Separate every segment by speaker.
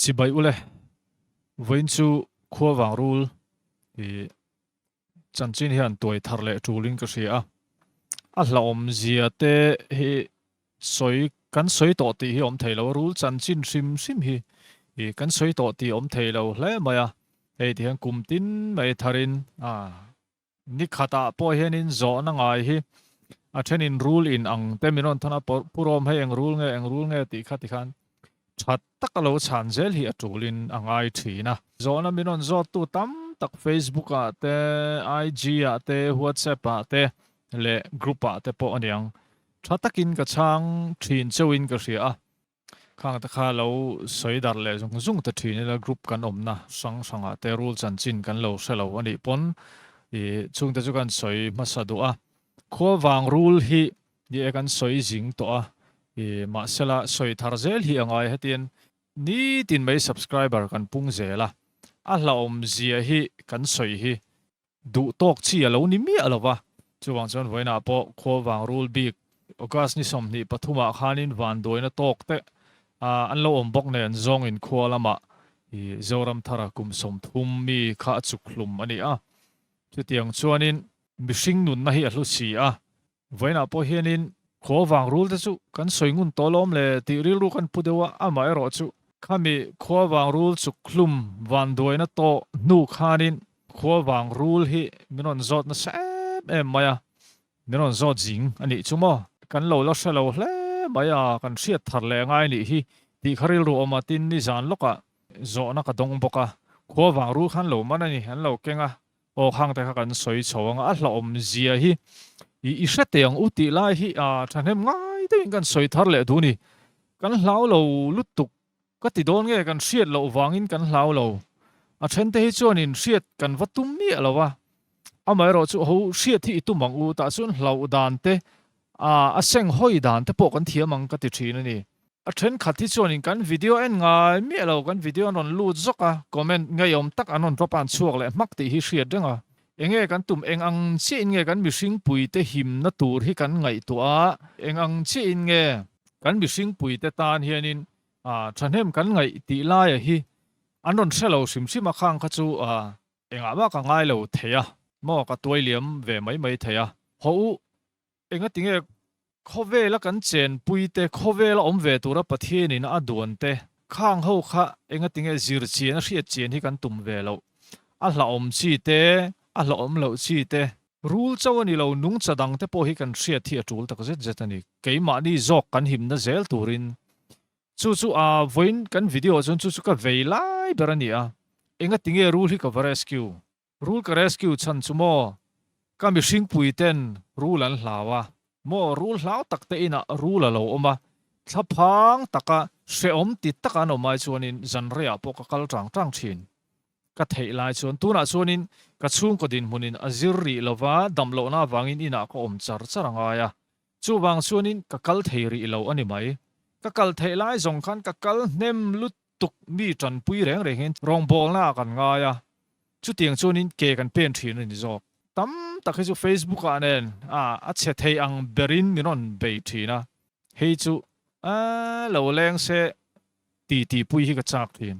Speaker 1: Chibai ule, vawiin chu khuavang rul i chanchin hian tuai thar leh tulin ka hria a. A hlauhawmzia te hi sawi kan sawi tawh tih hi awm thei lo a, rul chanchin hrim hrim hi i kan sawi tawh tih awm thei lo hle mai a. Hei ti hian kum tin mai tharin a Ni khatah pawh hianin zawhna ngai hi a thenin rul in ang te min rawn thawn a, Purawm hei eng rul nge, eng rul nge tih kha tikhan tha tak a lo chhan zel hi a tulin a ngai thin a. Zawhna min rawn zawttu tam tak Facebook ah te, IG ah te, WhatsApp ah te leh group ah te pawh a niang. Tha takin ka chhang thin cheuhin ka hria a. Khang te kha lo sawi darh leh zung zung ta thin ila group kan awmna hrang hrangah te rul chanchin kan lo hre lo a nih pawn ih chungte chu kan sawi hmasa duh a. Khuavang rul hi ni e kan sawi zing tawh a ih mahsela sawi thar zel hi a ngai hetian nitin mai subscriber kan pung zel a, a hlauhawm zia hi kan sawi hi Duh tawk chi a lo ni miah lo va, chuvang chuan vawiinah pawh khuavang rul bik August ni 23 ah khanin vanduaina tawk te an lo awm bawk nen zawngin khua lamah i Zoramthara kum 30 mi kha a chuk hlum a ni a. Chutiang chuanin mihring nunna hi a hlu si a, Vawiinah pawh hianin khuavang rul te chu kan sawi ngun tawh lawm le tih rilru kan pu deuh a, amaherawh chu khami khuavang rul chuk hlum vanduaina tawh hnu khanin khuavang rul hi min rawn zawt nasa em em mai a, min rawn zawt zing a nih chu maw. Kan lo la hre lo hle mai a, kan hriat thar leh ngai nih hi tih kha rilru awm a, tin nizan lawkah zawhna ka dawng bawk a, khuavang rul khan lo man a ni, an lo keng a, Aw khang te kha kan sawi chho ang a, a hlauhawm zia hi i i hre teh ang u tih lai hi a thahnem ngai deuhin kan sawi thar leh duh ni. Kan hlau lo lutuk ka ti dawn nge kan hriat loh vangin kan hlau lo. A then te hi chuanin hriat kan va tum miah lo a, amaherawh chu ho hriat hi i tum ang u tah chuan hlauh dan te a a seng hawi dan te pawh kan thiam ang ka ti thin a ni. A thenkhat hi chuanin kan video en ngai miah lo, kan video an rawn lut zawk a, comment ngeiawm tak an rawn drop a, an chhuak leh hmak tih hi hriat reng a. Enge kan tum, eng ang chiahin nge kan mihringpuite himna tur hi kan ngaihtuah a, eng ang chiahin nge kan mihringpuite tan hianin thahnem kan ngaih tih laia hi an rawn hre lo hrim hrim a, khang kha chu engah mah ka ngai lo thei a, maw ka tuai liam ve mai mai thei a, hawh u Engatinge khawvela kan chenpui te, khawvela awm ve tura Pathianin a duan te, khang ho kha engatinge zir chian a hriat chian hi kan tum ve loh. A hlauhawm chi te, a hlauhawm loh chi te, rul chauh a ni lo, nungcha dang te pawh hi kan hriat hi a tul tak zet zet a ni. Keimahni zawk kan himna zel turin chu chu a vawiin kan video ah chuan chu chu ka vei lai ber a ni a, engatinge rul hi ka va rescue? Rul ka rescue chhan chu maw? Ka mihring pui ten rul an hlau a maw? Rul hlau tak te inah rul a lo awm a, thlaphang taka hrehawm ti taka an awm ai chuanin zan reiah pawh ka kal tang tang thin. Ka theih lai chuan tunah chuanin ka chhungkaw dinhmunin a zir rih lova damlohna avangin inah ka awm char char a ngai a, chuvang chuanin ka kal thei rih lo a ni mai. Ka kal theih lai zawng khan ka kal hnem lut tuk mi tanpui reng reng hian rawngbawlna ah kan ngai a, chutiang chuanin ke kan pen thin a ni zawk. Tam tak hi chu Facebook ah nen a a chhe thei ang berin min rawn bei thin a, hei chu a lo leng se ti ti pui hi ka chak thin.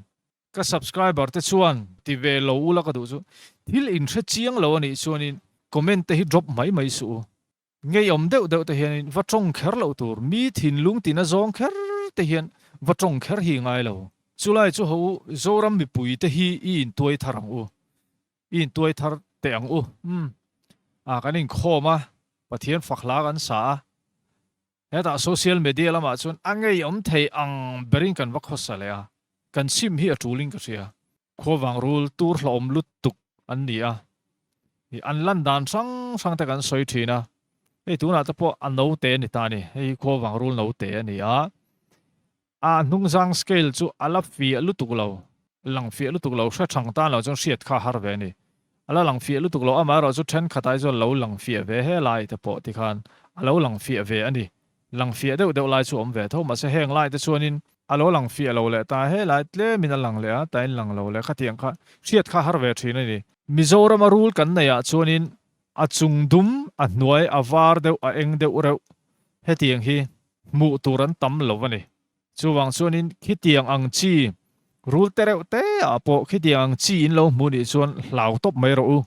Speaker 1: Ka subscriber te chuan ti ve lo ula ka duh chu thil in hre chiang lo a nih chuanin comment te hi drop mai mai suh u. Ngeiawm deuh deuh te hianin va tawng kher loh tur, mi thinlung tina zawng kher te hian va tawng kher hi ngai lo. Chulai chu ho u, Zoram mipui te hi i intuai thar ang u, i intuai thar teh ang u. Umm, a kan inkhawm a, Pathian fak hla kan sa a, hetah social media lamah chuan a ngeiawm thei ang berin kan va khawsa leh a, kan sim hi a tulin ka hria. Khuavang rul tur hlawm lutuk an ni a, ih an lan dan hrang hrang te kan sawi thin a, hei tunah te pawh a note a ni ta a ni, hei hi khuavang rul note a ni a, a hnungzang scale chu a la fiah lutuk lo, lang fiah lutuk lo, hre thang tan lo chuan hriat kha a har ve a ni, a la lang fiah lutuk lo, amaherawh chu thenkhat ai chuan lo lang fiah ve he lai te pawh tikhan a lo lang fiah ve a ni. Lang fiah deuh deuh lai chu awm ve tho mahse heng lai te chuanin a lo lang fiah lo leh ta he lai tlemin a lang leh a tain lang lo leh khatiang kha hriat kha har ve thin a ni. Mizorama rul kan neih ah chuanin a chung dum a hnuai a var deuh a eng deuh reuh hetiang hi hmuh tur an tam lo a ni. Chuvang chuanin khitiang ang chi. Rul te reuh te ah pawh khitiang ang chi in lo hmu nih chuan hlau tawp mai rawh u.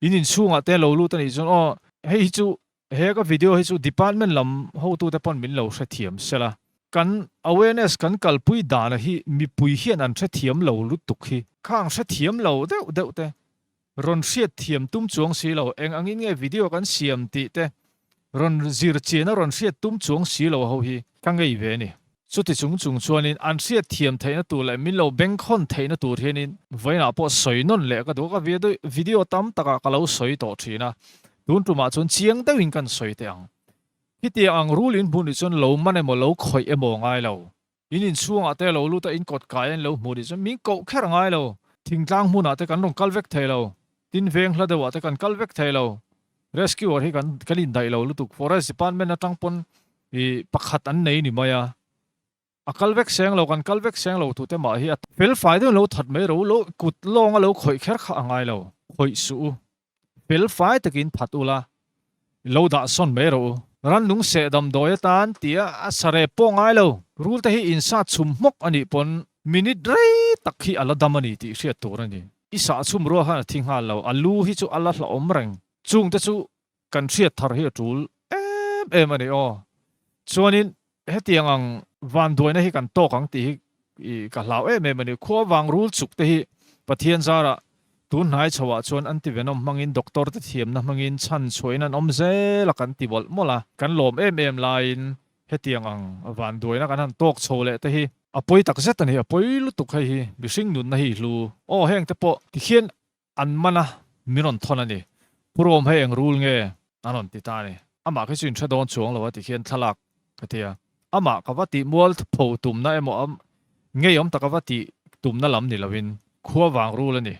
Speaker 1: In inchhungah te lo lut a nih chuan aw hei hi chu he ka video hi chu department lam hotute pawn min lo hrethiam sela. Kan awareness kan kalpui dana hi mipui hian an hrethiam lo lutuk hi. Khang hrethiam lo deuh deuh te Rawn hriat thiam tum chuang si lo, eng angin nge video kan siam tih te rawn zir chian a rawn hriat tum chuang si lo ho hi ka ngei ve a ni. Chuti chung chung chuanin an hriat thiam theihna tur leh min lo bengkhawn theihna tur hianin vawiinah pawh sawi nawn leh ka duh a, ka video tam takah ka lo sawi tawh thin a, tun tumah chuan chiang deuhin kan sawi teh ang. Khitiang ang rul in hmuh nih chuan lo man emaw lo khawih emaw ngai lo. In inchhungah te lo lut a, in kawt kai a in lo hmu nih chuan min koh kher a ngai lo. Thingtlang hmunah te kan rawn kal vek thei lo. Tin veng hla deuhah te kan kal vek thei lo. Rescuer hi kan kan indaih lo lutuk. Forest department atang pawn ih pakhat an nei ni mai a. A kal vek seng lo, kan kal vek seng lo tute mah hi a fel fai deuhin lo that mai ro. Lo kut lawnga lo khawih kher kha a ngai lo. Khawih suh u. Fel fai takin phat ula, lo dah sawn mai rawh u. Rannung seh damdawi atan tia a sa rep pawh ngai lo. Rul te hi insat chhum hmawk a nih pawn minute rei tak hi a la dam a ni tih hriat tur a ni. I sah chhum rual khan a thi nghal lo, a lu hi chu a la hlauhawm reng. Chungte chu kan hriat thar hi a tul em em a ni aw. Chuanin hetiang ang vanduaina hi kan tawk ang tih hi ka hlau em em a ni. Khua vang rul chuk te hi Pathian zarah tun hnai chhoah chuan antivenom hmangin doctor te thiamna hmangin chhan chhuahin an awm zel a kan ti mawlh mawlh a. Kan lawm em em laiin hetiang ang vanduaina kan han tawk chho leh te hi a pawi tak zet a ni, a pawi lutuk hei hi mihring nunna hi hlu aw heng te pawh tikhian An man a, min rawn thawn a ni. Pu Rom hei eng rul nge? An rawn ti ta a ni. Amah khi chu in hre dawn chuang lo a ti khian thlalak ka ti a. Amah ka va tih mual pho tumna emaw a ngeiawm taka va tih tumna lam ni loin khua vang rul a ni.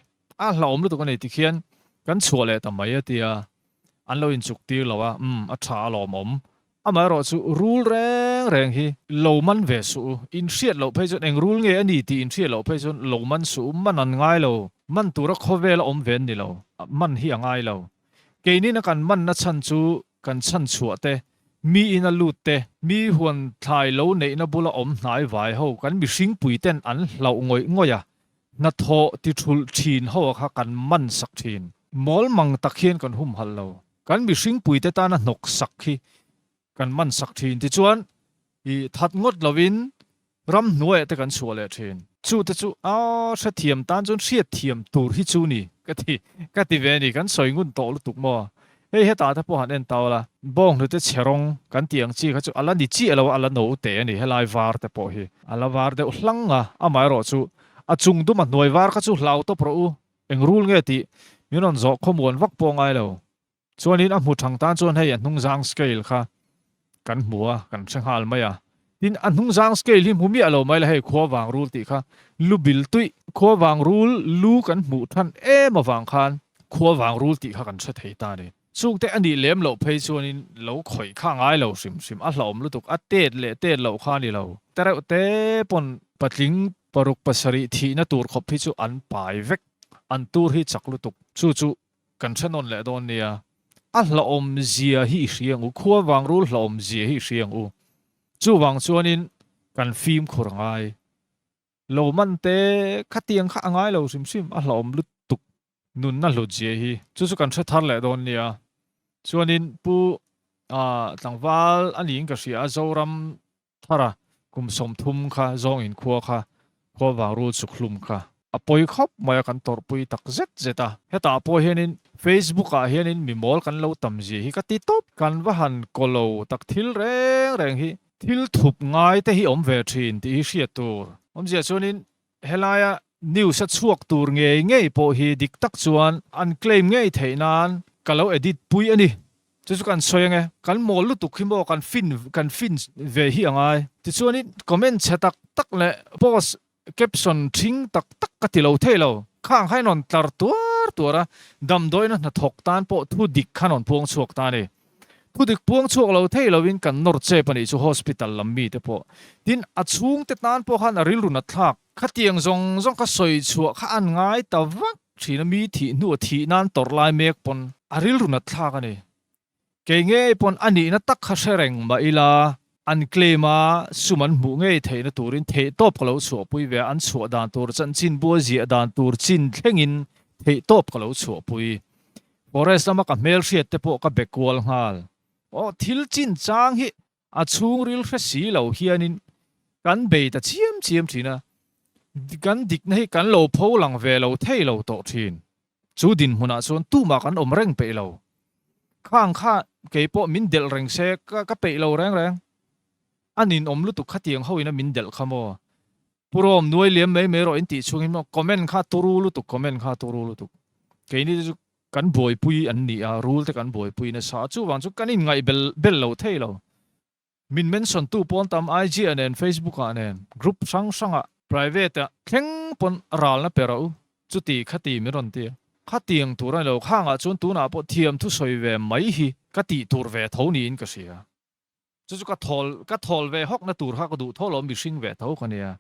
Speaker 1: A hlauhawm lutuk a ni ti khian kan chhuah leh ta mai a ti a. An lo inchuk tir lo a, umm a tha a lawmawm. Amaherawh chu rul reng reng hi lo man ve suh u, in hriat loh phei chuan eng rul nge a ni tih in hriat loh phei chuan lo man suh u, man an ngai lo, man tura khawvel a awm ve an ni lo, man hi a ngai lo. Keinin a kan manna chhan chu kan chhan chhuah te, mi in a lut te, mi huan thlai lo neihna bula awm hnai vai ho kan mihring pui ten an hlauh ngawih ngawih a, hnathawh ti thulh thin ho a kha kan man sak thin. Mawl mang tak hian kan humhalh lo. Kan mihring puite tana hnawk sak hi kan man sak thin. Tichuan, i that ngawt lovin ramhnuaiah te kan chhuah leh thin. Chu te chu a hrethiam tan chuan hriatthiam tur hi chu ni ka ti ka ti ve a ni. Kan sawi ngun tawh lutuk maw? Hei hetah te pawh han en tau la, bawnghnute chhe rawng kan tih ang chi kha chu a la ni chiah lo a, a la no teh a ni. Helai var te pawh hi a la var deuh hlang a, amaherawh chu a chung dum a hnuai var kha chu hlau tawp rawh u. Eng rul nge tih min rawn zawh khawmuan vak pawh ngai lo. Chuanin a hmu thang tan chuan hei a hnungzang scale kha kan hmu a, kan hre nghal mai a. Tin, a hnungzang scale hi hmu miah lo mai la hei khua vang rul tih kha lu bil tuih, khua vang rul lu kan hmuh than em avang khan khua vang rul tih kha kan hre thei ta a ni. Chungte a nih lem loh phei chuanin lo khawih kha ngai lo hrim hrim, a hlauhawm lutuk, a tet leh tet loh kha a ni lo. Tereuh te pawn patling paruk pasarih thihna tur khawp hi chu an pai vek, an tur hi chak lutuk, chu chu kan hre nawn leh dawn nia. A hlauhawm zia hi i hria ang u, khua vang rul hlauhawm zia hi i hria ang u. Chuvang chuanin kan fimkhur ngai. Lo man te khatiang kha a ngai lo hrim hrim, a hlauhawm lutuk. Nunna hlut zia hi chu chu kan hre thar leh dawn nia. Chuanin Pu tlangval a niin ka hria a, Zoram thara kum 30 kha zawngin khua kha khua vang rul chuk hlum kha a pawi khawp mai a, kan tawrhpui tak zet zet a. Hetah pawh hianin Facebook ah hianin mi mawl kan lo tam zia hi ka ti tawp. Kan va han kaw lo tak thil reng reng hi thil thup ngai te hi awm ve thin tih hi hriat tur. Awmzia chuanin Helaia news a chhuak tur ngei ngei pawh hi dik tak chuan an claim ngei theih nan ka lo edit pui a ni. Chu chu kan sawi ange. Kan mawl lutuk hi maw kan fin kan fin ve hi a ngai. Tichuanin comment chhe tak tak leh post caption thing tak tak ka ti lo thei lo. Khang kha in rawn tlar tuar tuar a, damdawiina hnathawk tan pawh thu dik kha rawn puang chhuak ta a ni. Thudik puang chhuak lo thei lovin kan nawr chep a nih chu hospital lam mite pawh. Tin, a chhungte tan pawh khan a rilru nat thlak. Khatiang zawng zawng kha sawi chhuah kha an ngai ta vak thin a, mi thih hnu a thih nan tawrh lai mek pawn a rilru nat thlak a ni. Kei ngei pawn a nihna tak kha hre reng mah ila. An claim a, sum an hmuh ngei theihna turin theihtawp ka lo chhuahpui ve a, an chhuah dan tur chanchinbu a ziah dan tur chin thlengin theihtawp ka lo chhuahpui. Forest lama ka hmelhriat te pawh ka be kual nghal. Aw, thil chinchang hi a chhungril hre si lo hianin kan bei ta chiam chiam thin a, kan dikna hi kan lo pho lang ve lo thei lo tawh thin. Chu dinhmunah chuan tumah kan awm reng peih lo. Khang kha kei pawh min delh reng se ka ka peih lo reng reng. A ninawm lutuk khatiang ho ina min delh kha maw. Pu Rawm nuai liam mai mai rawh in tih chhungin maw comment kha turu lutuk comment kha turu lutuk. Keini te chu kan buaipui an ni a, rul te kan buaipui nasa a, chuvang chu kan inngaih bel bel lo thei lo. Min mention tu pawn tam IG ah nen Facebook ah nen group hrang hrang ah private ah thleng pawn ralna pe rawh u chuti khati min rawn ti a. Khatiang tur a ni lo khang ah chuan tunah pawh thiam thu sawi ve mai hi ka tih tur ve tho niin ka hria. Chu chu ka thawl ka thawl ve hawk na tur kha ka duh tho lo mihring ve tho ka nia.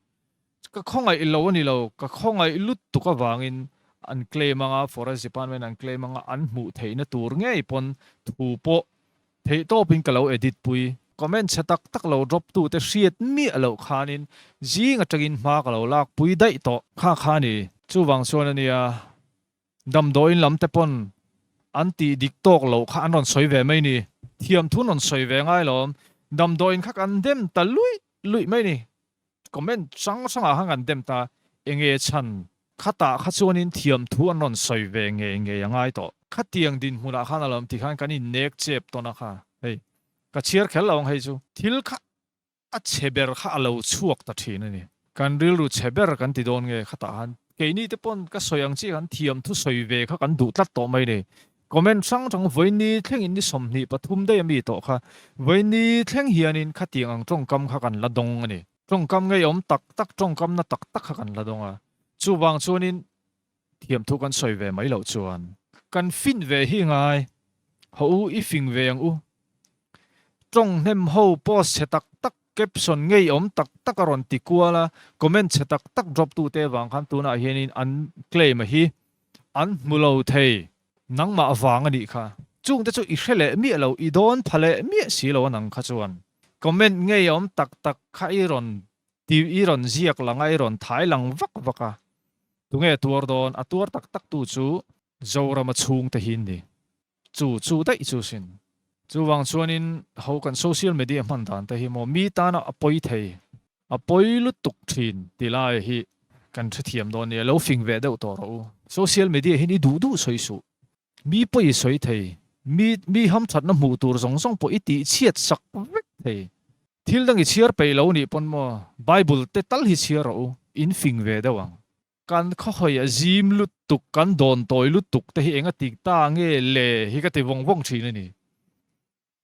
Speaker 1: Ka khawngaih lo a ni lo ka khawngaih lutuk avangin an claim anga forest department an claim anga an hmuh theihna tur ngei pawn thu pawh Theihtawpin ka lo edit pui. Comment chhe tak tak lo drop tu te hriat miah loh khanin zing atangin hma ka lo lak pui daih tawh. Kha kha ni. Chuvang chuan ania damdawiin lam te pawn an tih dik tawk loh kha an rawn sawi ve mai ni. Thiamthu an rawn sawi ve ngai lo. Damdawiin kha kan dem ta luih luih mai ni. Comment hrang hrangah khan kan dem ta enge chhan Khatah kha chuanin thiamthu an rawn sawi ve ngei ngei a ngai tawh. Khatiang dinhmunah khan a lo awm tih khan kan innek chep tawn a kha. Hei, ka chhiar kher lo ang hei chu. Thil kha a chhe ber kha a lo chhuak ta thin a ni. Kan rilru chhe ber kan ti dawn nge khatah khan keini te pawn ka sawi ang chiah khan thiamthu sawi ve kha kan duh tlat tawh mai ni. Comment hrang hrang vawiini thlengin ni 23 daih a mi tawh kha. Vawiini thleng hianin khatiang ang tawngkam kha kan la dawng a ni. Tawngkam ngeiawm tak tak, tawngkam na tak tak kha kan la dawng a. Chuvang chuanin thiamthu kan sawi ve mai loh chuan. Kan fin ve hi ngai. Haw u, i fing ve ang u. Tawng hnem ho post chhe tak tak, caption ngeiawm tak tak a rawn ti kual a, comment chhe tak tak drop tute avang khan tunah hianin an claim a hi an hmu lo thei. Nangmah vang a nih kha. Chungte chu i hre leh miah lo, i dawn pha leh miah si lo a nang kha chuan. Comment ngei awm tak tak kha i rawn ti i rawn ziak lang a, i rawn thai lang vak vak a. Tunge tuar dawn? A tuar tak tak tu chu Zorama chhungte hi an ni. Chu chu daih chu sin. Chuvang chuanin ho kan social media hman dan te hi maw mi tana a pawi thei, a pawi lutuk thin ti lai hi kan hrethiam dawn nia, lo fing ve deuh tawh rawh u. Social media hian i duh duh sawi suh. Mi pawi i sawi thei, mi mi hamthatna hmuh tur zawng zawng pawh i tih chhiat sak vek thei. Thil dang i chhiar peih lo nih pawn maw Bible te tal hi chhiar rawh u, in fing ve deuh ang. Kan khawhawi a zim lutuk, kan dawn tawi lutuk te hi eng a ti ta nge le hi ka ti vawng vawng thin a ni.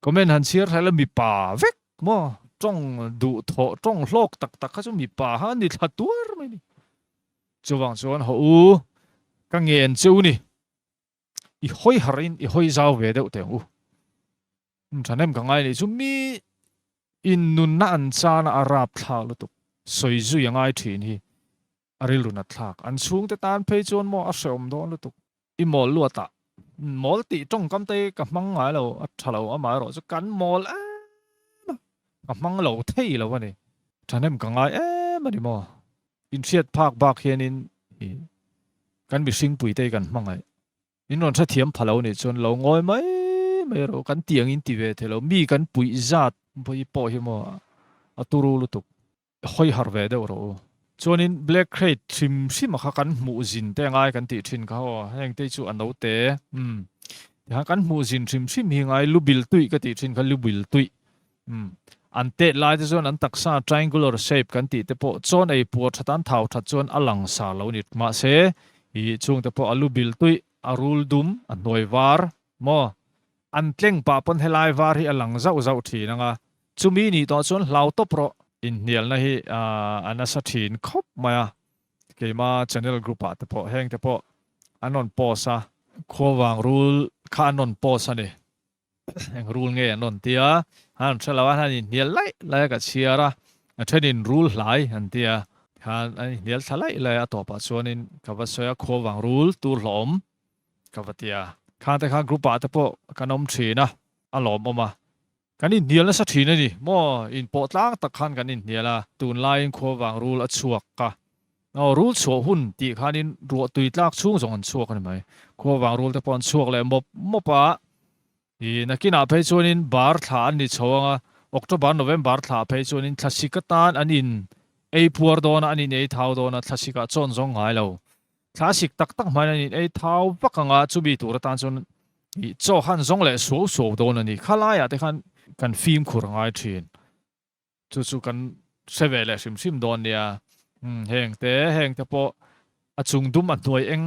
Speaker 1: Comment han chhiar hlai la mipa vek maw tawng duh thawh tawng hlawk tak tak kha chu mipa kha an ni thla tuar mai ni. Chuvang chuan haw u ka ngen che u ni. I hawi harh in i hawi zau ve deuh teh ang u. Thahnem ka ngai nih chu mi in nunna an chana a rap thlak lutuk sawi zui a ngai thin hi a rilru nat thlak. An chhungte tan phei chuan maw a hrehawm dawn lutuk. I mawl luat ah mawl tih tawngkam te ka hmang ngai lo a tha lo amaherawh chu kan mawl em a ka hmang lo thei lo a ni. Thahnem ka ngai em a ni maw. Inhriat phak bak hianin i kan mihring puite hi kan hmangaih. In rawn hrethiam pha lo nih chuan lo ngawi mai mai rawh kan ti angin ti ve thei lo. Mi kan puih zat vawi pawh hi maw a turu lutuk. Hawi harh ve deuh rawh u. Chuanin Black Crate hrim hrim a kha kan hmuh zin te ngai kan tih thin kha aw heng te chu a note umm tikhan kan hmuh zin hrim hrim hi ngai lubil tuih ka tih thin kha lubil tuih umm an tet lai te chuan an taksa triangular shape kan tih te pawh chawn ei puar that an thau that chuan a lang sar lo ni mahse ih chhung te pawh a lubil tuih a rul dum a hnuai var maw An tleng pah pawn helai var hi a lang zauh zauh thin ang a, chumi nih tawh chuan hlau tawp rawh. Inhnialna hi a nasa thin khawp mai a, keima channel group ah te pawh heng te pawh an rawn post a. Khuavang rul kha an rawn post a ni, eng rul nge an rawn ti a, an rawn hre lo a, an inhnial laih laih a ka chhiar a, a thenin rul hlai an ti a, khan an inhnial thla laih laih a, a tawpah chuanin ka va sawi a, khuavang rul tur hlawm Ka va ti a, khang te kha group ah te pawh kan awm thin a, a lawmawm a. Kan inhnial nasa thin a ni maw? Inpawh tlang tak khan kan inhnial a, tunlaiin khuavang rul a chhuak ka. Aw, rul chhuah hun tih khanin ruah tui tlak chhung zawng an chhuak a ni mai. Khuavang rul te pawh an chhuak leh mawp mawp a. Ih, nakinah phei chuanin bar thla an ni chho ang a, October, November thla phei chuanin thlasik atan an in ei puar dawn a, an in ei thau dawn a, thlasikah chawn zawng ngai lo. Thla sik tak tak hmain an in ei thau vak ang a, chumi tur atan chuan ih chaw khan zawng leh suau suau dawn a ni. Khalaiah te khan kan fimkhur a ngai thin. Chu chu kan hre ve leh hrim hrim dawn nia. Umm heng te, heng te pawh a chung dum a hnuai eng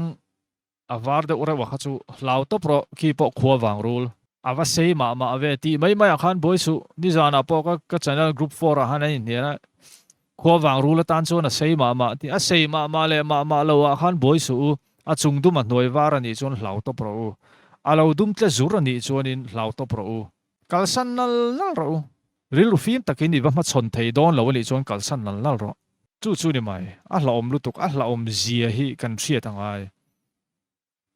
Speaker 1: a var deuh reuh a kha chu hlau tawp rawh khi pawh khua vang rul. A va sei mah mah ve tih mai mai ah khan buai suh. Nizanah pawh ka ka channel group four ah khan an inhnial a, khua vang rul atan chuan a sei mah mah tih a sei mah mah leh mah mah lo ah khan buai suh u. A chung dum a hnuai var a nih chuan hlau tawp rawh u. A lo dum tle zur a nih chuanin hlau tawp rawh u. Kalsan nal nal rawh u. Rilru fim takin i va hmachhawn thei dawn lo a nih chuan kalsan nal nal rawh. Chu chu ni mai. A hlauhawm lutuk, a hlauhawm zia hi kan hriat a ngai.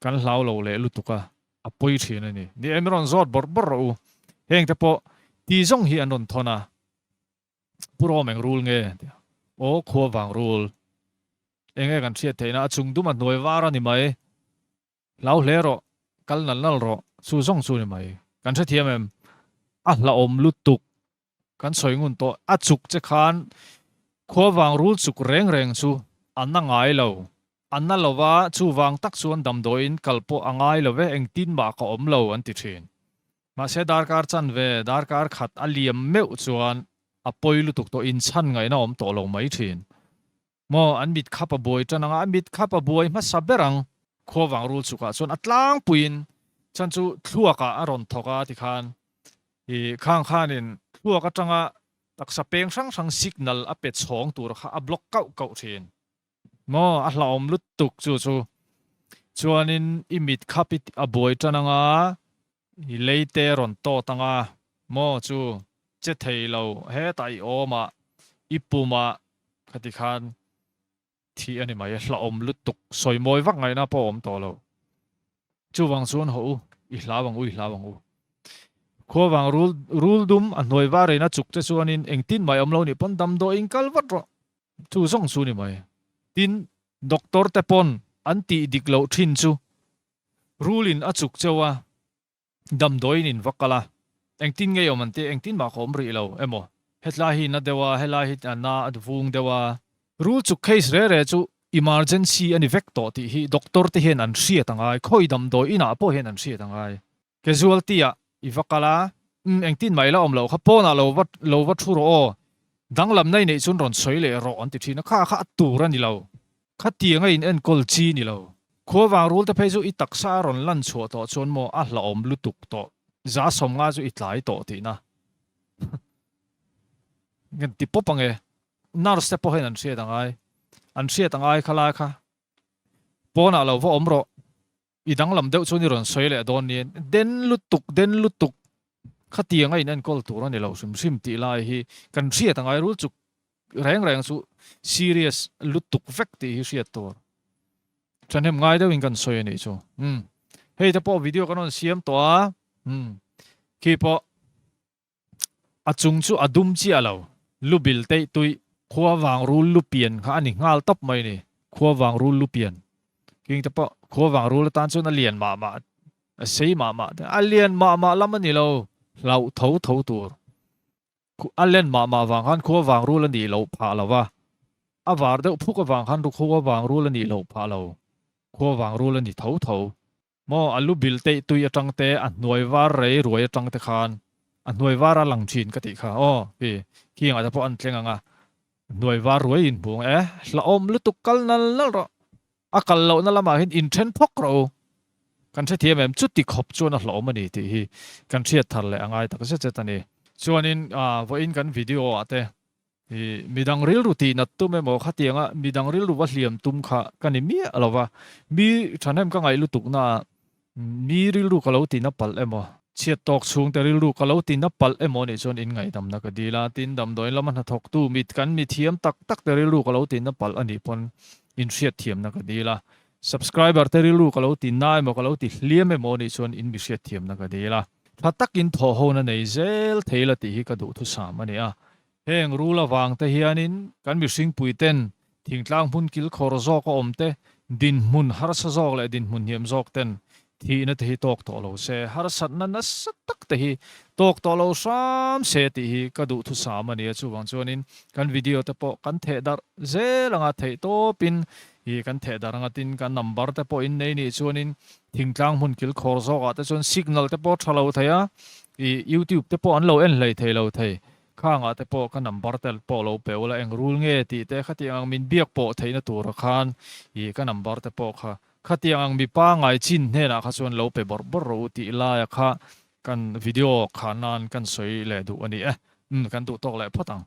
Speaker 1: Kan hlau lo leh lutuk a, a pawi thin a ni. Ni e, min rawn zawt bawrh bawrh rawh u. Heng te pawh ti zawng hi an rawn thawn a. Pu Rawm eng rul nge? Aw, khua vang rul. Enge kan hriat theihna a chung dum a hnuai var a ni mai. Hlau hle rawh, kal nal nal rawh, chu zawng chu ni mai. Kan hrethiam em? A hlauhawm lutuk. Kan sawi ngun tawh, a chuk che khan khuavang rul chuk reng reng chu a na ngai lo. A na lo va, chuvang tak chuan damdawiin kal pawh a ngai lo ve, engtin mah ka awm lo an ti thin. Mahse darkar chanve, darkar khat a liam meuh chuan a pawi lutuk tawh, inchhan ngaihna awm tawh lo mai thin. Maw, an mit khap a buai tan ang a, a mit khap a buai hmasa ber ang. Khuavang rul chukah chuan a tlangpuiin chan chu thluakah a rawn thawk a tikhan i khang khanin thluak atanga taksa peng hrang hrang signal a pe chhawng tur kha a block kauh kauh thin. Maw, a hlauhawm lutuk chu chu. Chuanin i mit khap i a buai tan ang a, i lei te rawn tawt ang a, maw chu che thei lo hetah i awm a, i pum a Khati khan thi a ni mai, hlauhawm lutuk, sawi mawi vak ngaihna pawh a awm tawh lo. Chuvang chuan haw u, i hlau ang u, i hlau ang u. Khuavang rul, rul dum a hnuai var in a chuk che chuanin engtin mai awm lo nih pawn damdawiin kal vat rawh. Chu zawng chu ni mai. Tin, doctor te pawn an tih dik loh thin chu rulin a chuk cheu a, Damdawiin in va kal a, engtin nge awm an tih, engtin mah ka awm rih lo emaw, hetlai hi na deuh a, helai hi a na a vung deuh a. Rul chuk case re re chu emergency a ni vek tawh tih hi doctor te hian an hriat a ngai, khawi damdawi inah pawh hian an hriat a ngai. Casualty ah i va kal a, umm engtin mah i la awm loh kha, pawnah lo va lo va thu rawh aw, danglamna i neih chuan rawn sawi leh rawh an ti thin a, kha kha a tur a ni lo. Khatiang a in enkawl chi ni lo. Khuavang rul te phei chu i taksa a rawn lan chhuah tawh chuan maw a hlauhawm lutuk tawh. 150 chu i tlai tawh tihna. Ngen ti pawp ange. Nurse te pawh hian an hriat angai. An hriat angai kha lai kha. Pawnah lo va awm rawh. I danglam deuh chuan i rawn sawi leh dawn nia. Den lutuk, den lutuk. Khatiang a in enkawl tur a ni lo hrim hrim tih lai hi kan hriat angai rul chuk reng reng chu serious lutuk vek tih hi hriat tur. Thahnem ngai deuhin kan sawi a nih chu. Umm. Hei te pawh video kan rawn siam tawh a. Umm. Khi pawh A chung chu a dum chiah lo. Lu bil teih tuih. Khua vang rul lu pian kha a ni nghal tawp mai ni. Khua vang rul lu pian. King te pawh khua vang rul atan chuan a lian mah mah, a sei mah mah te. A lian mah mah lam a ni lo. Hlauh tho tho tur. A len mah mah vang khan khua vang rul a nih loh phah lo va. A var deuh phuk avang khan khua vang rul a nih loh phah lo. Khua vang rul a ni tho tho. Maw, a lu bil teih tui atang te, a hnuai var rei ruai atang te khan a hnuai var a lang thin ka tih kha aw, khi khi engah te pawh an tleng ang a, hnuai var ruai in hmu ang e, hlauhawm lutuk kal nal nal rawh, a kal lohna lamah hian in then phawk rawh u, kan hrethiam em, chuti khawp chuan a hlauhawm a ni tih hi kan hriat thar leh a ngai tak zet zet a ni. Chuanin vawiin kan video ah te I midang rilru tih nat tum emaw khatianga midang rilru va hliam tum kha ka ni miah lo va, mi thahnem ka ngaih lutuk naah mi rilru ka lo ti na palh emaw, chhiat tawk chhungte rilru ka lo ti na palh emaw nih chuan in ngaihdamna ka dil a, tin damdawiin lama hnathawktu mit kan mi thiam tak tak te rilru ka lo ti na palh a nih pawn in hriatthiamna ka dil a, subscriber te rilru ka lo ti na emaw ka lo ti hliam emaw nih chuan in mi hriatthiamna ka dil a. Tha takin thawhhona nei zel thei la tih hi ka duhthusam a ni a. Heng rul avang te hianin kan mihringpui ten thingtlang hmun kilkhawr zawk a awm te, dinhmun harsa zawk leh dinhmun hniam zawk ten thihna te hi tawk tawh lo se, harsatna nasa tak te hi tawk tawh lo hram se tih hi ka duhthusam a ni a. Chuvang chuanin kan video te pawh kan theh darh zel anga theih tawpin i kan theh darh anga tin kan number te pawh in nei nih chuanin thingtlang hmun kilkhawr zawkah te chuan signal te pawh tha lo thei a, i youtube te pawh an lo en hlei thei lo thei. Khangah te pawh ka number te pawh lo pe ula eng rul nge tih te khatiang ang min biak pawh theihna tura khan i ka number te pawh kha khatiang ang mipa ngai chin hnenah kha chuan lo pe bawrh bawrh rawh u tih laia kha kan video kha nan kan sawi leh duh a ni e. Umm kan duh tawk leh phawt ang.